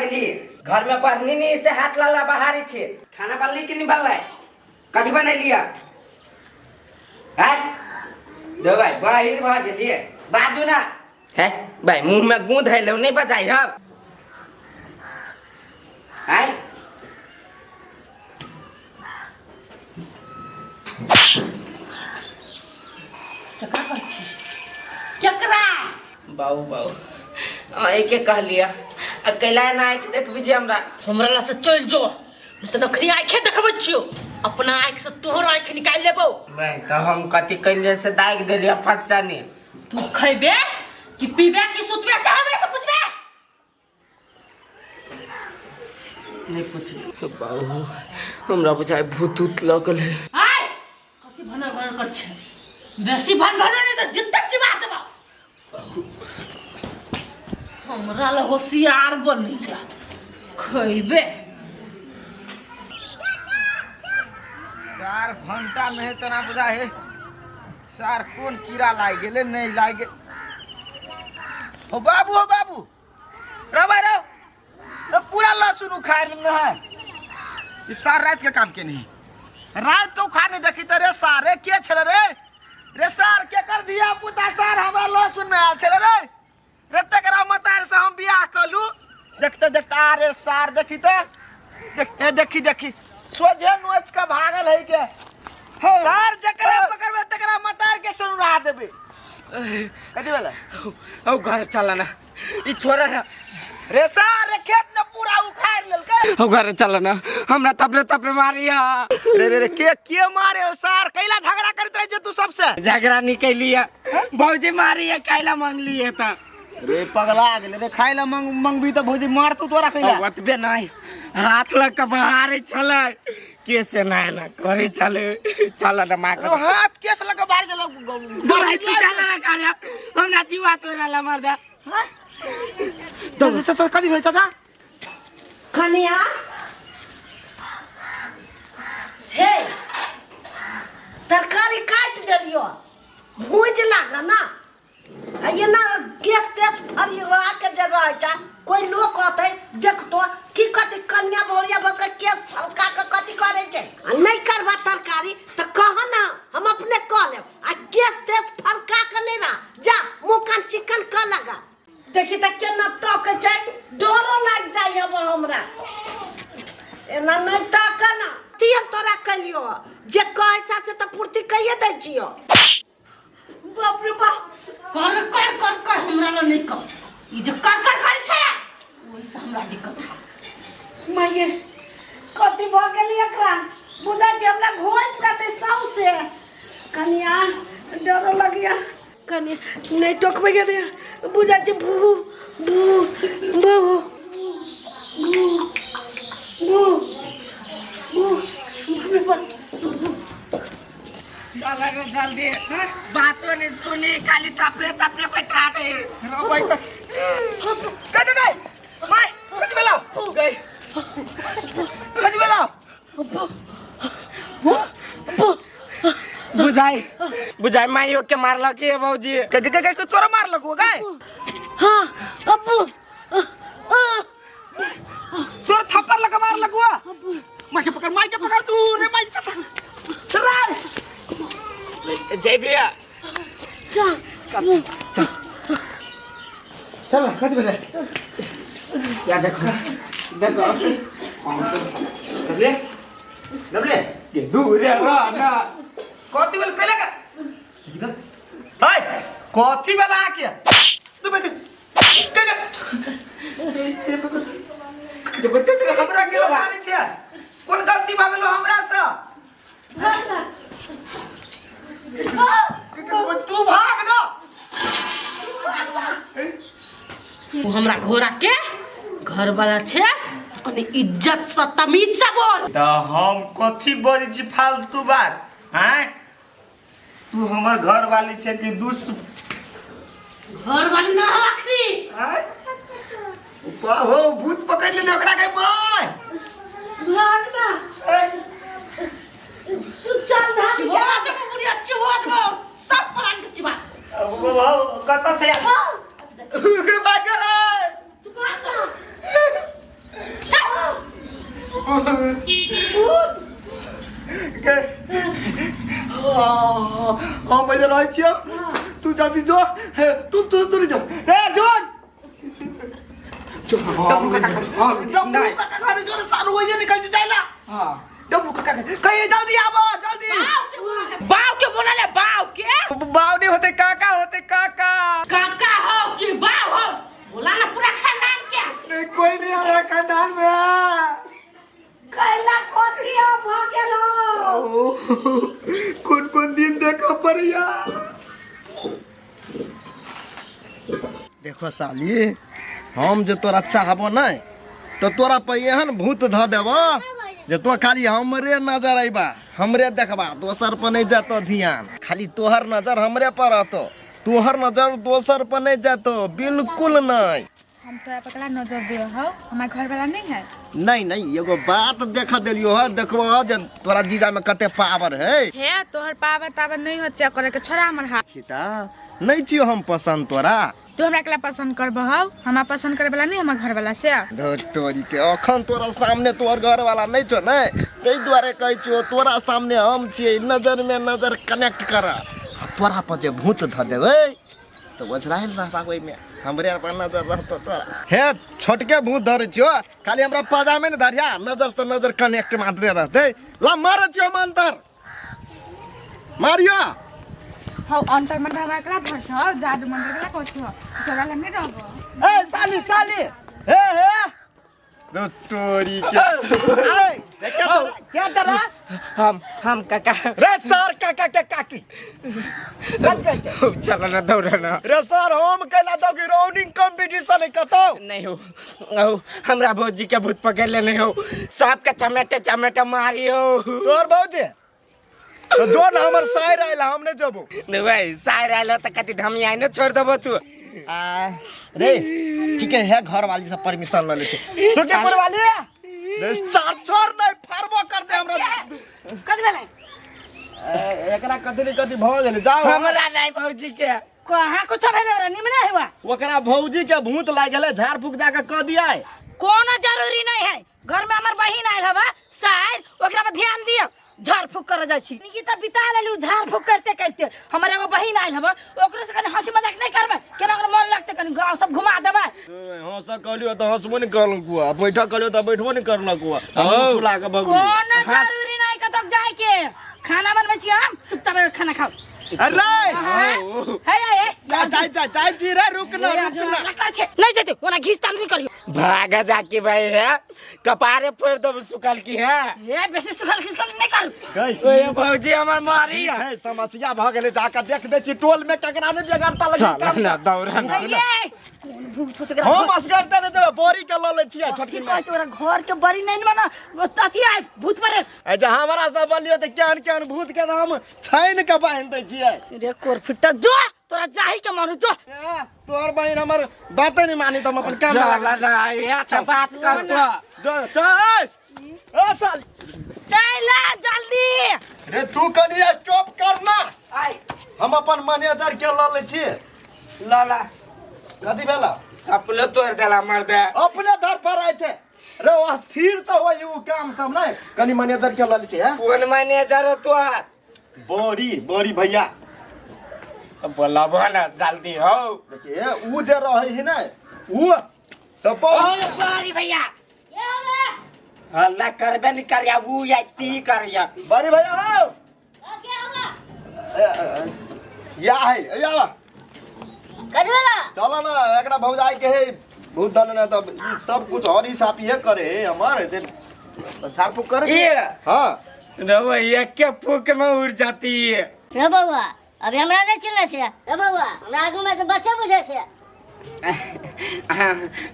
गेली घर में बढ़नी नहीं से हाथ लाला बाहर छे खाना बनली कि नहीं बनलै कथी बनेलिया हैं दो भाई बाहिर भऽ गेलिए बाजू ना हैं भाई मुंह में गूंद है लो नहीं बजाई हम हैं केकरा कहै छी केकरा बाबू बाबू अहीं के कहलिया आ कैला ना आँखि देखबी जे हमरा हमरा लग से चलि जो नहीं तऽ नखनी आँखे देखबै छियौ अपना आँखि से तोहर आँखि निकालि लेबौ नहीं तो हम कथी कैलिए से दागि देलियै फटसनी तू खैबे कि पीबे कि सुतबे से हमरे से पूछबे नहीं पूछबे बाबू हमरा बुझाइ भूत उत लगल है आय कथी भनर भनर कर छै बेसी भन भन नहीं तऽ जित्ते चिबा जेबौ हमरा ला होशियार बनी जा खैबे सार घंटा में है तना बुझा है सार कोन कीड़ा लागि गेलै नहि लागि गेल हो बाबू हो बाबू रह भाई रह रह पूरा लहसुन उखाड़ लेने है ई सार रात के काम के नहीं रात के उखाड़ नहीं देखी तो रे सारे के छल रे रे सार के कर दिया पुता सार हमरा लहसुन में आयल छल रे रे तकरा मतार से हम बियाह कलू देखते देखते अरे सार देखी तो देख ए देखी देखी सोझे नोच के भागल है के सार जकरा पकड़बे तकरा मतार के सुनरा देबे कथी भेलै औ घर चल ना ई छोरा ना रे सार रे खेत ने पूरा उखाड़ लेलकै औ घर चल ना हमरा तपरे तपरे मारिया रे रे रे के के मारे हो सार कैला झगड़ा करैत रहै छै तू सबसे झगड़ा निकलिया भौजी मारिया कैला मांगलिए त रे पगला गेले रे खाइ ला मंग मंगबी त भौजी मारतौ तोरा कैला ओतबे नहीं हाथ लग के बाहर छलै के से ना ना करे चले चल ना माँ रो हाथ केस लग के बाहर गेलो डराइ तू चल ना करे हमरा जीवा तोरा ला मर्दा तो सर कदी भेल चाचा कनिया हे तरकारी काटि देलियो भूज लाग ना आ एना केस तेस फरिया के जे रहै छै कोइ लोक अतै देखतो की कथी कनिया भौरिया भऽ के केस फलका के कथी करै छै आ नहि करबा तरकारी तऽ कह ना हम अपने कऽ लेब आ केस तेस फलका के नहि रह जा मुँह कान चिकन कऽ लगा देखी तऽ केना तकै छै डरो लागि जाइ अब हमरा एना नहि तक ना ती हम तोरा कहियो जे कहै छ से तऽ पूर्ति कहिए दै छियो बाप रे बाप कर कर कर कर हमरा ला नहीं कर ई जे कर कर कर छै ना ओहि से हमरा दिक्कत है माये कथी भऽ गेली एकरा बुझा जे हमरा घोटि देतै सौंसे कनिया डरो लगिया कनिया नहि टोकबै गे रे बुझा जे भू भू भू भू भू भू बाप रे बाप चल रे जल्दी बातो नहीं सुनी खाली थपरे थपरे बैठा दे रो भाई त गए गए गए my कति बेला गई कति बेला बुझाई बुझाई माइयो के मारलक के भौजी गए गए गए तोरा मारलक हो गए हाँ अब्बू तोरा थप्पड़ लगा मारलक हुआ माई के पकड़ माई के पकड़ तू रे माई चल रे जय भैया चल चल चल चल कति बेला क्या देखो देखो डबले डबले ये दूर है ना कथी बेला कैला का हाय कथी बेला आके तू बे बच्चा के हमरा के मारे छै कोन गलती भऽ गेलो हमरा से तू भाग ना तू हमरा घोड़ा के घर वाला छै कनी इज्जत से तमीज से बोल तऽ हम कथी बजै छी फालतू बात आँय तू हमर घर वाली छै कि दुस घर वाली ना हो अखनी आँय हो भूत पकड़ लेने ओकरा के माय भाग ना तू चल धाम चिबा जब बुढ़िया चिबा जब सब प्राण के चिबा कतऽ से भाग भाग तू भाग ना भूत के हम एजे रहै छियौ तू जल्दी जो हे तू तू तू जो रे जोन जो डब्लू काका घरे डब्लू काका घरे जो रे सारू ओइजे निकल जो जाइला हाँ डब्लू काका घरे कहिए जल्दी आबो जल्दी बाव के बोला ले बाव के बाव नहीं होते काका होते काका काका हो कि बाव हो बोला ना पूरा खानदान के नहीं कोई नहीं आ रहा खानदान में कैला कोथी भ गेलो कौन कौन दिन देखा पड़िया देखो साली हम जे तोरा चाहबो नहीं तो तोरा पर एहन भूत धऽ देबो जे तो खाली हमरे नजर अयबा हमरे देखबा दोसर पर नहीं जातो ध्यान खाली तोहर नजर हमरे पर रहतो तोहर नजर दोसर पर नहीं जातो बिल्कुल नहीं हम तोरा पर कला नजर दे हो हमार घर वाला नहीं है नहीं नहीं एगो बात देख देलियो है देखबो जे तोरा जीजा में कते पावर है हे तोहर पावर तावर नहीं हो चेक करे के छोड़ा हमर हाथ खिता नहीं छियो हम पसंद तोरा तू हमरा कला पसंद करबो हो हमरा पसंद करे वाला नहीं हमर घर वाला से धुर तोरी के अखन तोरा सामने तोहर घर वाला नहीं छौ ने ताहि दुआरे कहै छियो तोरा सामने हम छियै नजर में नजर कनेक्ट कर आ तोरा पर जे भूत धऽ देबै तऽ ओझरायल रहबा ओहिमे हमरे पर नजर रहतो तोरा हे छोटके भूत धरै छियो खाली हमरा पजामे ने धरिया नजर से नजर कनेक्ट मात्रे रहतै ला मारै छियो मंतर मारियो हौ अंतर मंतर हमरा कला घर छ जादू मंतर कला कहै छ तोरा लग नहीं रहबो ए साली साली हे हे दो तोरी के ए क्या तोरा क्या तोरा हम काका रे सर काका के काकी चल ना दौड़ ना रे सर हम कैला दो कि रनिंग कंपटीशन है कतौ नहीं हो औ हमरा भौजी के भूत पकड़ लेने हो सबके चमेटे चमेटे मारी हो तोर भौजी तो जो ना हमर सायर आइल हम नहीं जबो नहीं भाई सायर आइल त कति धमी आइ न छोड़ देबो तू आ रे ठीक है है घर वाली से परमिशन ल ले छै सुटीपुर वाली रे सर छोड़ नहीं फाड़बो कर दे हमरा कथी भेलै ए, एकरा कथी ने कथी भऽ गेलै जाओ हमरा नहीं भौजी के कहाँ कुछ भेलै ओकरा निमने हुआ ओकरा भौजी के भूत लागि गेलै झाड़ फूक जाके कऽ दिया कोनो जरूरी नहीं है घर में हमर बहिन आयल हवा साइर ओकरा पर ध्यान दियो झाड़ फूक करे जाइ छी निकी तऽ बिता लेलु झाड़ फूक करते करते हमर एगो बहिन आयल हवा ओकरो से कनी हंसी मजाक नहीं करबै केना ओकरा मन लगतै कनी गांव सब घुमा देबै हंस कहलियो तऽ हंसबो नहि करलक हुआ बैठक कहलियो तऽ बैठबो नहि करलक हुआ मुँह फुला कऽ भगली कोनो जरूरी नहीं कतौ जाय के खाना बनबै छी हम चुपचाप बैठ के खाना खाओ अरे हे हे हे जा जा जा जा छी रे रुक ना रुक ना नहीं जेते ओना घीच तान नहीं करियो भागा जाके भाई है कपारे फोड़ दब सुखल की है ए बेसी सुखल खिसकल नहीं करू ओए भौजी हमर मारी है समस्या भऽ गेलै जाकऽ देख दै छी टोल में ककरा नहि बेगरता लगी चल ना दौड़ा ना ये कोन भूत होत एकरा हम असगर तऽ नहि जेबै बोरी के लऽ लै छियै की छोटकी कहै छै ओकरा घर के बड़ी नहीं मना अथी आय भूत परे ए जे हमरा सब बोलियो तऽ केहन केहन भूत के तऽ हम छानि कऽ बान्हि दै छियै रे कोरफिटा जो तोरा जाही के मानु जो ए, तोहर बहिन हमर बाते नहि मानी तऽ हम अपन काम चल ना ये अच्छा बात कर तो जो चल ए साल चल आ जल्दी रे तू कनी स्टॉप कर ना आई हम अपन मैनेजर के लऽ लै छी लाला कथी भेला सपलो तोड़ देला मर्द अपने धर पर आय छै रे अस्थिर तऽ होय उ काम सब नहि कनी मैनेजर के लऽ लै छी हैं कोन मैनेजर हो तोहर बड़ी बड़ी भैया तो बोलाबो ना जल्दी हो देखिए उ जे रहै है ने उ तऽ बहुत बड़ी भैया हल्ला करबे नहीं करिया ऊ या ती करिया बड़ी भैया हो या है या चलो ना एकरा भौजाई के है बहुत दल ने तब ई सब कुछ और ही साफ ये करे है हमर जे झाड़ फूक करे ये हां रवैया के फूक में उड़ जाती है रे बौआ अभी हमरा नहि चिन्है छै रे बौआ हमरा आगूमे तऽ बच्चे बुझै छै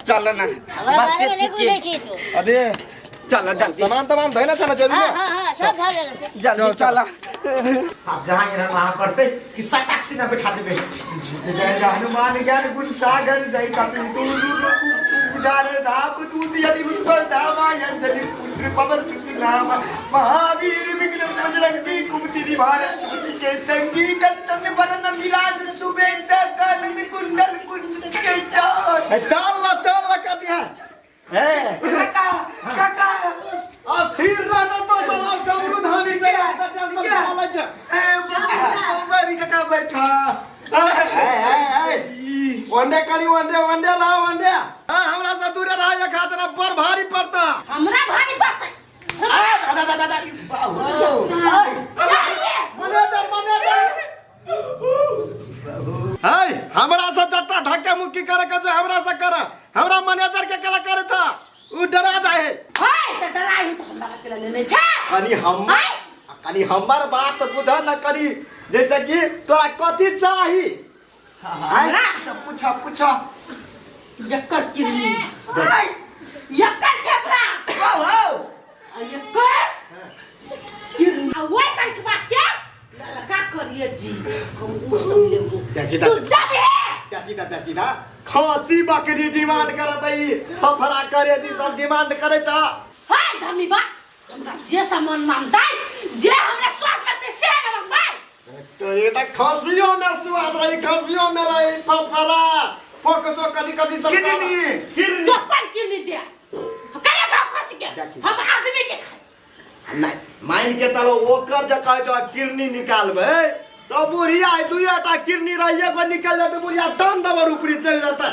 चलो ना हमरा बच्चे बारेमे नहि छिके बुझै छी तू अरे चलो जल्दी सामान तमान धोइना छ ना जेबी हाँ में हाँ हाँ सब धर लेने छै जल्दी चल, चलो आप जहाँ गिरन वहाँ करते कि सटाक से ना बैठा देबे जय जय हनुमान ज्ञान गुण सागर जय कपिल उजाड़ राम दूत यदि उज्ज्वल धामा अंजलि पुत्र पवन सुत नामा महावीर विक्रम बजरंगी कुमति निवार सुमति के संगी कंचन बरन विराज सुबेश कानन कुंडल कुंज के चार चल ना चल ना कर दिया ए काका काका लै छै। ए बाबू काका बैठा। ए ए ए ओंडे करी ओंडे ओंडे ला ओंडे। हमरा से दूरे रह, एक हाथ ना बड़ भारी पड़ता। हमरा भारी पड़तै। ए दादा दादा दादा मैनेजर मैनेजर है, हमरा से जत्ता धक्का मुक्की करे के छै हमरा से कर, हमरा मैनेजर के कला करे छ, उ डरा जाए है। हाय त डराई त हमरा के लेने छै। कनी हम कनी हमर बात बुझ न करी, जैसे कि तोरा कथी चाही? हमरा पूछा पूछा। यकर किडनी, यकर फेफड़ा, आ यकर किडनी, आ ओइ तनिक बात के ललका करिए जी, हम उ सब लेबो। देखी तू दे देखी दा देखी दा, खांसी बकरी डिमांड करत है, फफड़ा करे जी सब डिमांड करे छ। हाय धमी बा, हमरा जे सामान मांगतै, जे हमरा स्वाद लगतै से न मांगबै। तो ये त खांसियों में स्वाद रही, खांसियों में रही फफड़ा फोकसो कदी कदी सब किडनी किडनी तो अपन किडनी दे, कले खाओ खसी के, हम आदमी के खाए। नहीं मान के चलो ओकर जे कहै छौ किडनी निकालबै तो बुढ़िया दुइटा किडनी रही, एगो निकल जेतै बुढ़िया टन दबर ऊपरी चलि जेतै।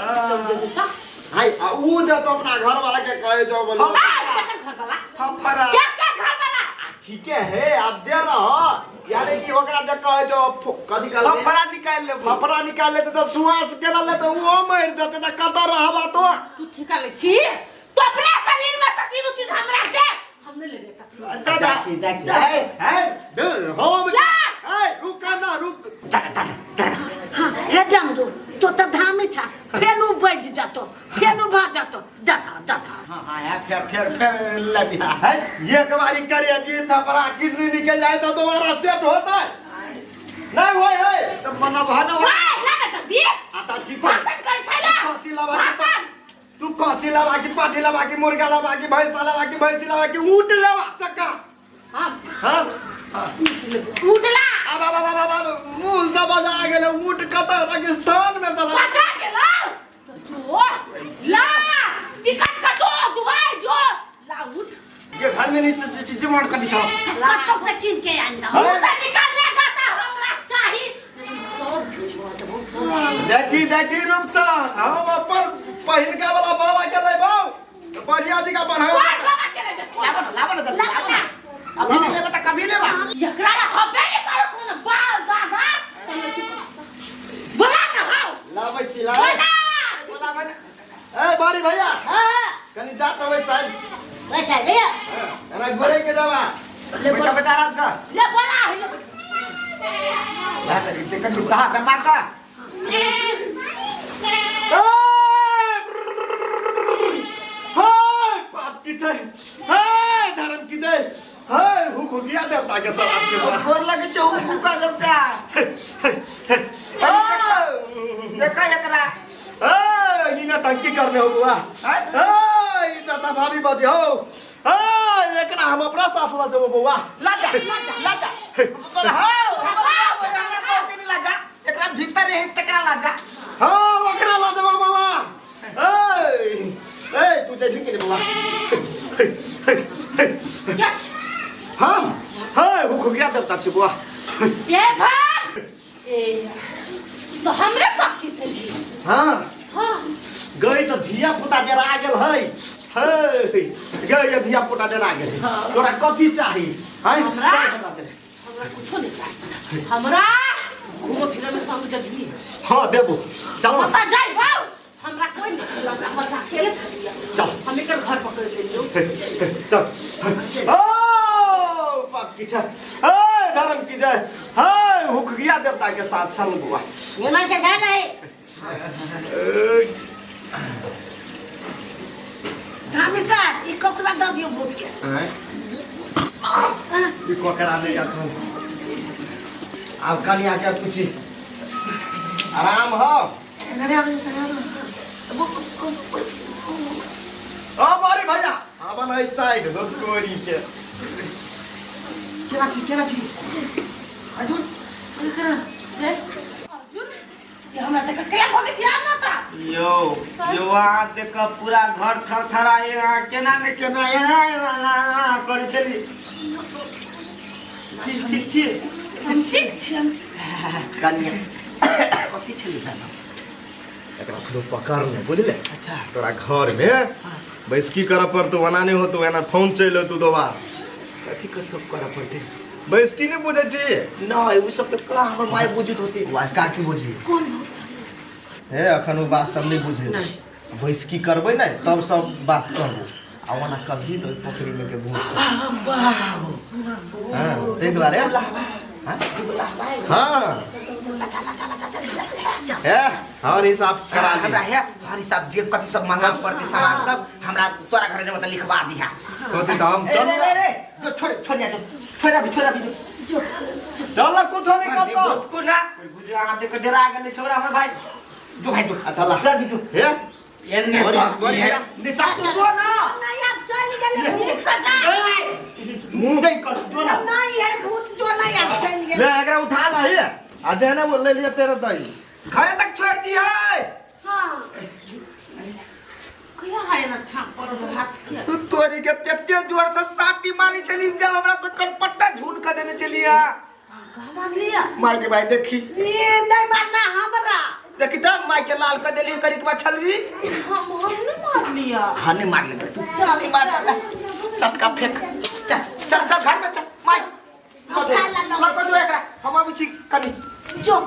हाय आ उ जे तो अपना घर वाला के कहै छौ बोलो घर वाला फफड़ा के घर वाला ठीके है, आप दे रहो यानी कि ओकरा जे कहै छौ कथी कहलकै? फफड़ा निकाल लेबो। फफड़ा निकाल लेतै त सुआस केना लेतै, उहो मरि जेतै त कतऽ रहबा तो? तू ठिका ले छी तो अपना शरीर में से तीनों चीज हमरा दे, हम नहीं लेबे कथी। दादा देखी देखी है है दे हम ला। ए रुक ना रुक। हाँ हे डमरू तो त धामी छा, फेनु बज जातो फेनु भ जातो, दथा दथा। हां हां या फेर फेर फेर लबिया है, एक बारी करे जी फफड़ा किडनी निकल जाए तो दोबारा सेट होता है नहीं होय है तो मना भाना हाय ला ना जल्दी। अच्छा ठीक है। भाषण करे छै ला। खसी लावा की भाषण। तू खसी लावा की पाठी लावा की मुर्गा लावा की भैंस लावा की भैंसी लावा की ऊंट लावा सका। हां हां ऊंट ला। अब अब अब अब अब मुंह से बजा गेल ऊंट कत राजस्थान में चला बजा गेल तो जो ला टिकट कटो दुबई जो ला ऊंट जे घर में नहीं डिमांड कर दिछ। कतौ से कीन के आन दो। मुंह से निकाल लेगा त हमरा चाही। देखी देखी रूपचंद, हम अपन पहिनका वाला बाबा के लेबौ बढ़िया जी का बनाओ। बाबा के लेबे? लाबो लाबो ना लाबो ना। अभी नहीं लेबा त कभी लेबा। एकरा ला हबे नहीं करो कोन बाल दादा बोला ना हाउ लाबै छी लाबै बोला बोलाबो ना। ए बारी भैया हां कनी जात होबै साहब। पैसा दे एना गोरे के जाबा ले बेटा बेटा आराम से ले बोला ले ला करी ते कनी कहा बेमार का। हाय पाप की जय, हाय धर्म की जय, हाय हुक हो गया देवता के सब अच्छे गोर लगे छौ हुक का सबटा। देखा एकरा ए इना टंकी करने हो बुआ। ए ई चाचा भाभी बजे हो। ए एकरा हम अपना साथ ला जेबो बुआ। ला जा ला जा ला जा बोला हो हमरा हमरा को के ला जा, एकरा भीतर रहे तकरा ला जा। हां ओकरा ला जेबो बाबा। ए ए तू जेबी के बुआ? हम हाय हुक हो गया देवता छी बुआ। ए भाग ए तो हमरे सखी थी। हां हां गई तो धिया पुता डरा गेल है। हे गई धिया पुता डरा गेल। तोरा कथी चाही? हैं हमरा हमरा कुछो नहीं चाही। हमरा घूमो फिरे में संग देबी। हां देबो चलो पता जाई बाऊ, हमरा कोई नहीं छला, बच्चा अकेले छलिया। चल हम एकर घर पकड़ लेलियो। चल ओ पाप की जय, ए धर्म की जय, हे हुक गया देवता के साथ चल बुआ। निमन से जा नहीं धामी साहब ई कोकरा दऽ दियौ भूत के। ई कोकरा नहीं जात। अब कनिया के पूछी आराम हो? ओ बारी भैया आबन एहि साइड हो तोरी के। केना छी केना छी अर्जुन? अर्जुन ये हमरा देख के केना भगे छी आब न त यो यो अहाँ देख पूरा घर थरथरा, अहाँ केना ने केना एना एना एना करै छली। ठीक ठीक छी। हम ठीक छी, हम कनिया कथी छलै दाना? एकरा थोड़ो पकड़ ले, बुझले? अच्छा। तोरा घर में बैसकी करऽ पड़तौ, ओना नहि होतौ, एना फोन चलि एतौ दोबारा। कथी के सब करऽ पड़तै? बैसकी नहि बुझै छी? नहि, ओ सब तऽ कहाँ हमर माय बुझैत होती। वाह, काकी बुझी। कोन? हे, अखन ओ बात सब नहि बुझे। बैसकी करबै ने तब सब बात कहबो, आ ओना कभी तऽ ओहि पोखरिमे के भूत छै। हाँ, ताहि दुआरे हाँ? हाँ हे, हर हिसाब करा ली। हमरा हे हर हिसाब जे कथी सब मंगा पड़तै सामान सब हमरा तोरा घर जमा तऽ लिखवा दिहा। कथी तऽ हम चल रे रे रे, जो छोड़ छोड़ जा, जो छोड़ अभी, छोड़ अभी, जो चल, कुछो नहीं करतो। उसको ना बुझा देख डरा गेलै छोरा हमर भाई। जो भाई जो। अच्छा ला। अभी जो। हे एन्ने गोरी- तो गोरी है। नहीं तब तू जो ना। नहीं, आप चल गेले। नीक से जा। मुंह नहीं कर, जो ना। नहीं है भूत, जो नहीं, आप चल गेले। ले, एकरा उठा ला हे, आ जे ना वो ले लिया तेरे दही। घरे तक छोड़ दी है। हाँ। कहिया है ना छाप पर हाथ किया? तू तोरी के तेते जोर से साटी मारी चली जा, हमरा तो कनपट्टा झून कर देने चलिया। कहाँ मार लिया? मार के भाई देखी। ये नहीं मारना हमरा। देखी तो मार के लाल कर देली करी के बाद छलवी। हम नहीं मार लिया। हाँ नहीं मार लेगा तू। चल, नहीं मार चल। ले सटका फेंक, चल चल चल घर में चल। माई हम खा लेलहुँ। लग जो एकरा हम अबै छी कनी। जो।